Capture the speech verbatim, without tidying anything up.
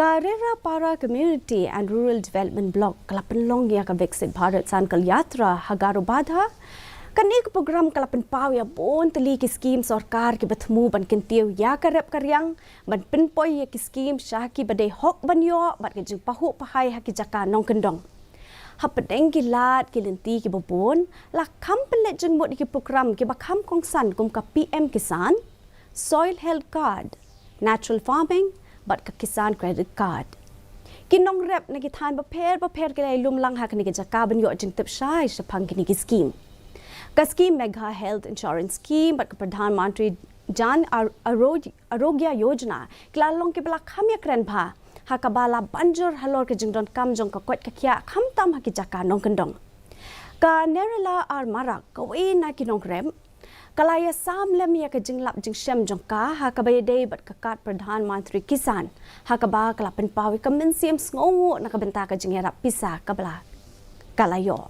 Ka Rera Para Community and Rural Development Block ka la pynlong ïa ka Viksit Bharat Sankalp Yatra ha Garobadha. Kane ka program ka la pynpaw ïa bun tylli ki skim sorkar kiba thmu ban kyntiew ïa ka rep ka riang, ban pynpoi ïa ki skim sha kiba dei hok ban ïoh bad ka jingpahuh pahai ha ki jaka nongkyndong. Hapdeng ki lad ki lynti kiba bun, la kham pynleit jingmut ïa ki program kiba kham kongsan kum ka P M Kisan, Soil Health Card, Natural Farming bad ka Kisan Credit Card. Ki nongrep na ki thaiñ bapher bapher ki la ïalum lang ha kine ki jaka ban ïoh jingtip shai shaphang kine ki skim. Ka skim Megha Health Insurance Scheme bad ka Pradhan Mantri Jan Ar- Arog- Arogya Yojana ki la long kiba la kham ïakren bha, ha kaba la ban jur halor ka jingdonkam jong ka koit ka khiah khamtam ha ki jaka nongkyndong. Ka Nerila R Marak, kawei na ki nongrep, ka la ïasam lem ïa ka jinglap jingshem jong ka ha kaba ïadei bad ka kad Pradhan Mantri Kisan, ha kaba ka la pynpaw ïa ka mynsiem sngewnguh na ka bynta ka jingïarap pisa kaba la ka la ïoh.